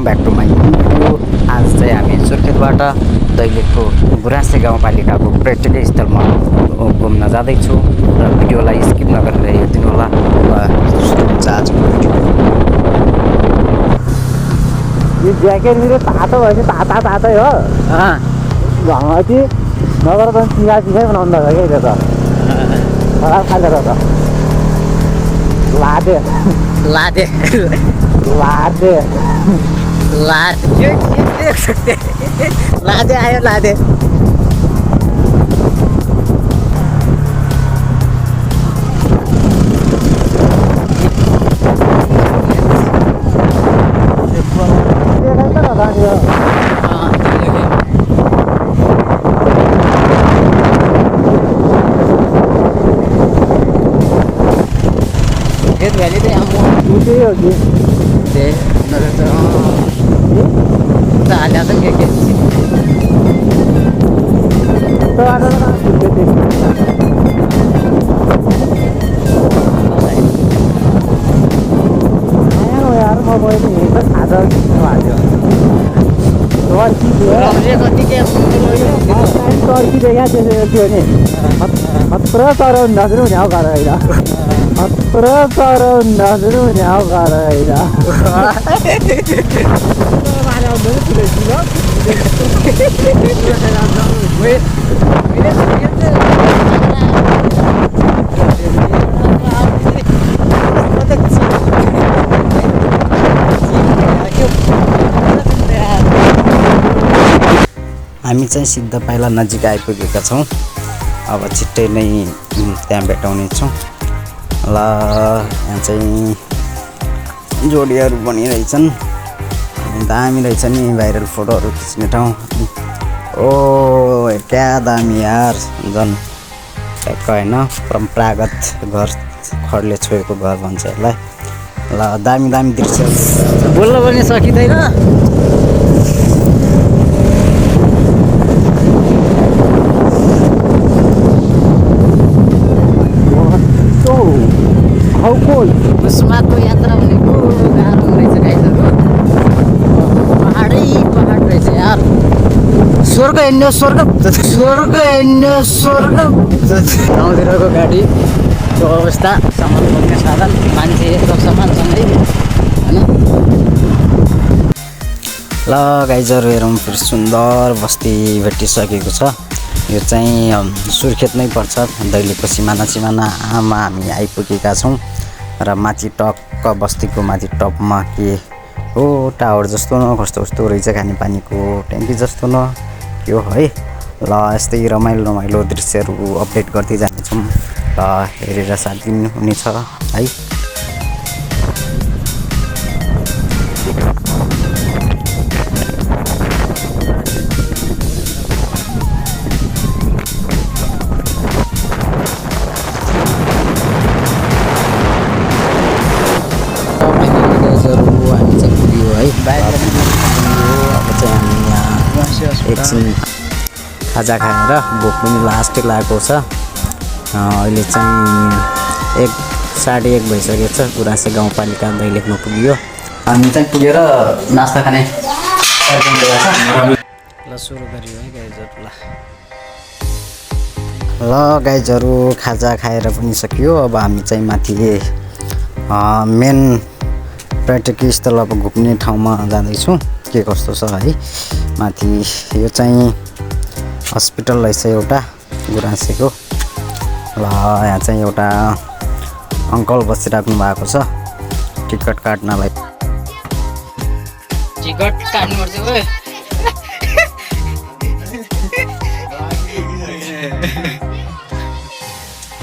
Back to my video. आज चाहिँ हामी सुर्खेतबाट दैलेखको गुराँसे गाउँपालिकाको पर्यटकीय स्थलमा घुम्न जाँदैछु र भिडियोलाई स्किप नगरेर हेरिदिनु होला। सुरु हुन्छ आजको भिडियो। यो ज्याकेट मेरो तातो भएपछि तातै हो घाममा चाहिँ नगर पनि चिया बनाउँदा छ क्या त्यो त खराब खान्छ त लादे लादे लादे लादे लादे आयो लादे। भ्याली चाहिँ अब त्यही हो कि हाल्या छ के यार म पहिले हिँड्दा खाजा टर्की देखा त्यो नि खतरा तर नजर हुने हौ घर होइन खतरा तर नजर हुने हौ घर हामी चाहिँ सिद्ध पाइला नजिक आइपुगेका छौँ। अब छिट्टै नै त्यहाँ भेटाउनेछौँ ल। यहाँ चाहिँ जोडीहरू बनिरहेछन्, दामी रहेछ नि भाइरल फोटोहरू खिच्ने ठाउँ। ओ क्या दामी यार, झन् ट्याक्क होइन परम्परागत घर, खडले छोएको घर भन्छ यसलाई। ल दामी दामी दृश्य, बोल्न पनि सकिँदैन। उस्माको यात्रा भनेको गाह्रो रहेछ गाइजहरू, पहाडै पहाड रहेछ यार। स्वर्ग हिँड्ने स्वर्ग हिँड्ने स्वर्ग। गाउँतिरको गाडीको अवस्था, सामान बोक्ने साधन, मान्छे सब सामानसँगै होइन। ल गाइजहरू हेरौँ, फेरि सुन्दर बस्ती भेटिसकेको छ। यो चाहिँ सुर्खेत नै पर्छ, दैलेखको सिमानामा हामी आइपुगेका छौँ। र माथि टक्क बस्तीको माथि टपमा के हो, टावर जस्तो न कस्तो कस्तो रहेछ, खानेपानीको ट्याङ्की जस्तो न के हो है। ल यस्तै रमाइलो दृश्यहरू अपडेट गर्दै जानेछौँ र हेरेर साथ दिनुहुनेछ है। एकछिन खाजा खाएर भोक पनि लास्टै लागेको छ। अहिले चाहिँ 1:30 भइसकेको छ। गुराँसे गाउँपालिका दैलेखमा पुग्यो। हामी चाहिँ पुगेर नास्ता खाने ल सुरु गरियो है गाइजहरू। ल गाइजहरू खाजा खाएर पनि सकियो। अब हामी चाहिँ माथि मेन पर्यटकीय स्थल अब घुम्ने ठाउँमा जाँदैछौँ। के कस्तो छ है माथि। यो चाहिँ हस्पिटल रहेछ एउटा गुराँसेको। ल यहाँ चाहिँ एउटा अङ्कल बसिराख्नु भएको छ टिकट काट्नलाई। टिकट काट्नुपर्छ है।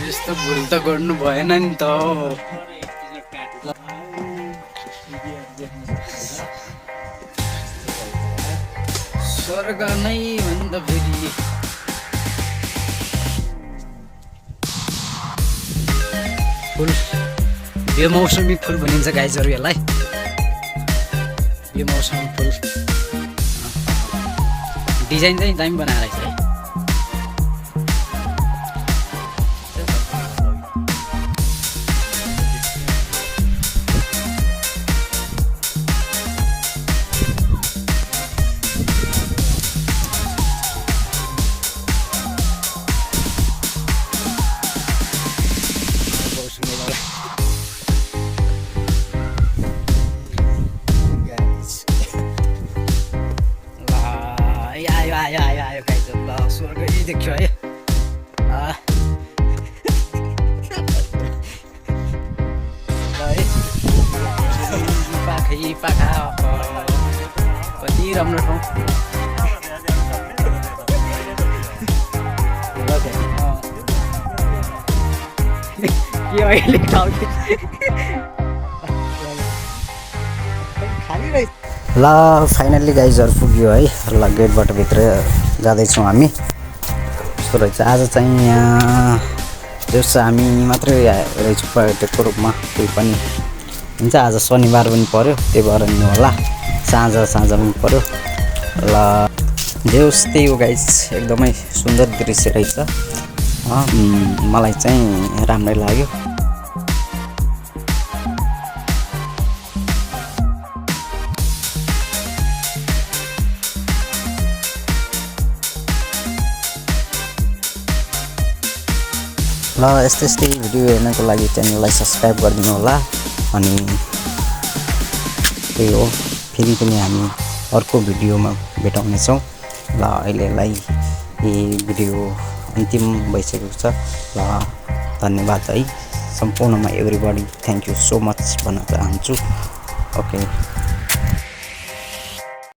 यस्तो भुल त गर्नु भएन नि त। स्वर्ग नै भन्दा फेरि फुल, बेमौसमी फुल भनिन्छ गाइजहरू यसलाई। बेमौसमी फुल डिजाइन चाहिँ दामी बनाएर है। देखियो है पाखा कति राम्रो ठाउँ के अहिले ठाउँ ल फाइनल्ली गाइजहरू पुग्यो है ल गेटबाट भित्र जाँदैछौँ हामी कस्तो रहेछ आज चाहिँ यहाँ जस हामी मात्रै रहेछौँ पर्यटकको रूपमा कोही पनि हुन्छ आज शनिबार पनि पऱ्यो त्यही भएर नि होला साँझ पनि पऱ्यो ल देउस त्यही हो गाइज एकदमै सुन्दर दृश्य रहेछ मलाई चाहिँ राम्रै लाग्यो ल यस्तै भिडियो हेर्नको लागि च्यानललाई सब्सक्राइब गरिदिनु होला अनि त्यही हो फेरि पनि हामी अर्को भिडियोमा भेटाउनेछौँ ल अहिलेलाई यी भिडियो अन्तिम भइसकेको छ ल धन्यवाद है सम्पूर्णमा everybody thank you so much भन्न चाहन्छु ओके